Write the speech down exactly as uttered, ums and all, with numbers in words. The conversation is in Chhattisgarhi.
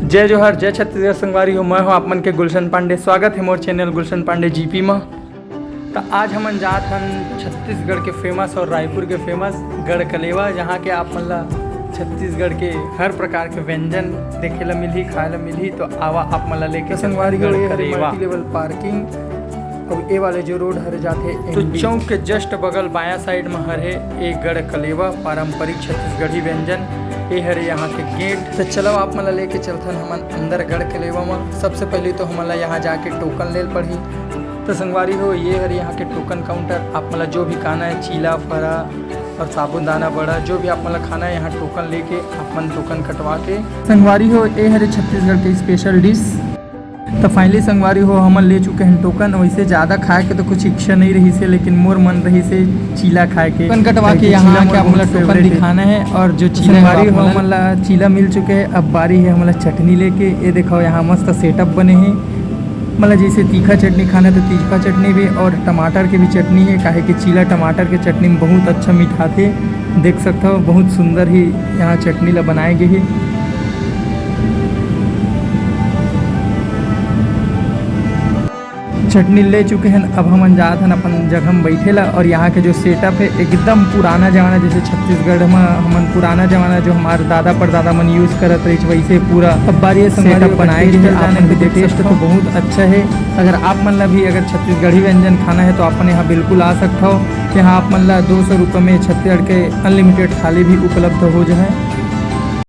जय जोहार, जय छत्तीसगढ़ संगवारी हो। मैं हूं आप मन के गुलशन पांडे। स्वागत हे मोर चैनल गुलशन पांडे जीपी म। त आज हमन जात हन छत्तीसगढ़ के फेमस और रायपुर के फेमस गढ़ कलेवा, जहां के आप मन ला छत्तीसगढ़ के हर प्रकार के व्यंजन देखे ला मिलही, खाए ला मिलही। तो आवा आप मन ला लेके त संगवारी हो, छत्तीसगढ़ ये हरे कलेवा। मल्टी लेवल पार्किंग, अउ ए वाले जो रोड हरे जाथे तो एनबी। चौक के जस्ट बगल बायां साइड म हरे ए गढ़ कलेवा, पारंपरिक छत्तीसगढ़ी व्यंजन। ए हरे यहाँ के गेट। त चलो आप मन ला लेके चलथन हमन अंदर गढ़ कलेवा म। सबसे पहले तो हमन ला यहाँ जाके टोकन लेल पड़ही। त संगवारी हो, ये हरे यहाँ के टोकन काउंटर। आप मन ला जो भी खाना है, चीला, फरा और साबूदाना बड़ा, जो भी आप मन ला खाना है, यहाँ टोकन लेके आप मन टोकन कटवा के। संगवारी हो, ए हरे छत्तीसगढ़ के स्पेशल डिश। त फाइनली संगवारी हो, हमन ले चुके हैं टोकन। वैसे ज्यादा खाए के तो कुछ इच्छा नहीं रही से, लेकिन मोर मन रही से चीला खाए के। टोकन कटवा के यहाँ आके आप मन ला टोकन दिखाना है और जो चीला संगवारी हो, हमन ला चीला मिल चुके हैं। अब बारी है हमन ला चटनी लेके। ये देखो, यहाँ मस्त सेटअप बने हैं। मतलब जैसे तीखा चटनी खाना है तो तीखा चटनी भी और टमाटर के भी चटनी है, काहे कि चीला टमाटर के चटनी में बहुत अच्छा मिठाथे। देख सकते हो, बहुत सुंदर ही यहाँ चटनी ला बनाए गए है। चटनी ले चुके हैं, अब हमन जात हन अपन जगह में बैठे ला। और यहाँ के जो सेटअप है एकदम पुराना जमाना, जैसे छत्तीसगढ़ में हमन पुराना जमाना जो हमारे दादा परदादा मन यूज करत रही वैसे पूरा। अब बारी है संगवारी सेटअप बनाए गए हैं। आप मन भी देख सकते हो, बहुत अच्छा है। अगर आप मन ला भी अगर छत्तीसगढ़ी व्यंजन खाना है तो अपन यहाँ बिल्कुल आ सकते हो। यहाँ आप मन ला दो सौ रुपये में छत्तीसगढ़ के अनलिमिटेड थाली भी उपलब्ध हो जाए।